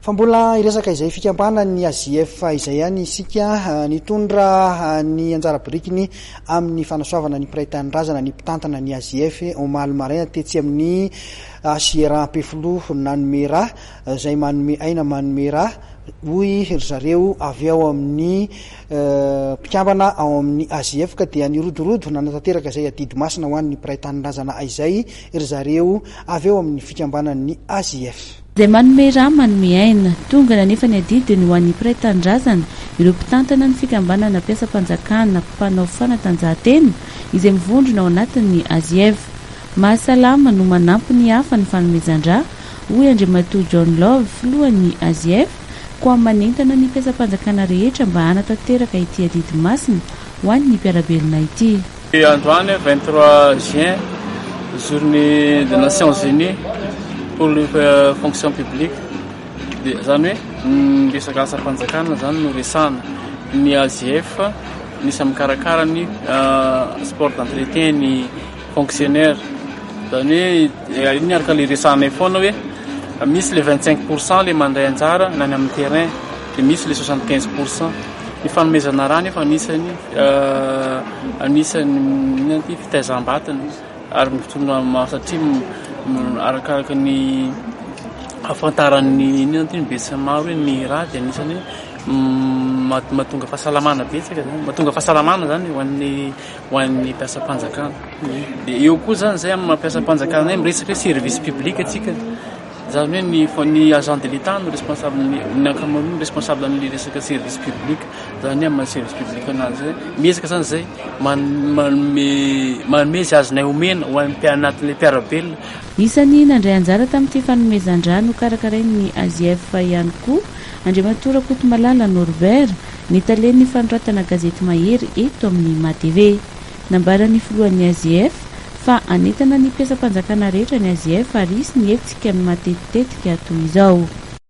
Fa mbola hiresaka izay fikambanan'ny AJF izay ihany isika. Nitondra ny anjara birikiny amin'ny fanasoavana ny mpiray tanindrazana ny mpitantana ny AJF omaly maraina tetsy amin'ny HCR Ampefiloha. Nanome rà izay manome aina manome rà, hoy ry zareo avy ao amin'ny mpikambana ao amin'ny AJF, ka dia nirodorodo nanatanteraka izay adidy masina ho an'ny mpiray tanindrazana izay ry zareo avy ao amin'ny fikambanan'ny AJF. Izay manome rà manome aina. Tonga nanefa ny adidiny ho an'ny mpiray tanindrazana ireo mpitantana ny fikambanana mpiasam-panjakana mpanao fanatanjahantena izay mivondrona ao anatin'ny AJF. Mahasalama no manampy ny hafa ny fanomezan-drà, hoy Andriamatoa John Love, filohan'ny AJF, koa manentana ny mpiasam-panjakana rehetra mba hanatanteraka ity adidy masina ho an'ny mpiara-belona ity. Androany 23 juin, journée des Nations Unies pour la fonction publique, dia zany hoe ny resaka asam-panjakana zany no resahana. Ny AJF misy mikarakara ny sport d'entretien ny fonctionnaire, zany hoe iny araka le resahanay foana hoe misy le 25% le mandray anjara na ny amin'ny terrain, dia misy le 75%. Ny fanomezana rà nefa anisany anisany inona ty fitaizam-batana ary mitondra satria arakaraka ny ahafantaran'ny inona ty ny be sy ny maro hoe ny rà dia anisany mahatonga fahasalamana betsaka zany, mahatonga fahasalamana zany ho an'ny ho an'ny mpiasam-panjakana. Dia eo koa zany zay amin'ny maha mpiasam-panjakana anay miresaka hoe service public atsika, zany hoe ny ny agent de l'Etat no responsable ny ny ankamaroany responsable an'le resaka service public, zany hoe amin'ny maha service public anazy zay miezaka zany zay manome manome izay azonay omena ho an'ny anatin'le mpiara-belona. Isan'ny nandray anjara tamin'ity fanomezan-drà nokarakarain'ny AJF ihany koa Andriamatoa Rakotomalala Norbert, ny talen'ny fanoratana gazety Mahery eto amin'ny MATV. Nambaran'ny filohan'ny AJF fa hanentana ny mpiasam-panjakana rehetra ny AJF ary hisy ny hetsika matetitetika toy izao.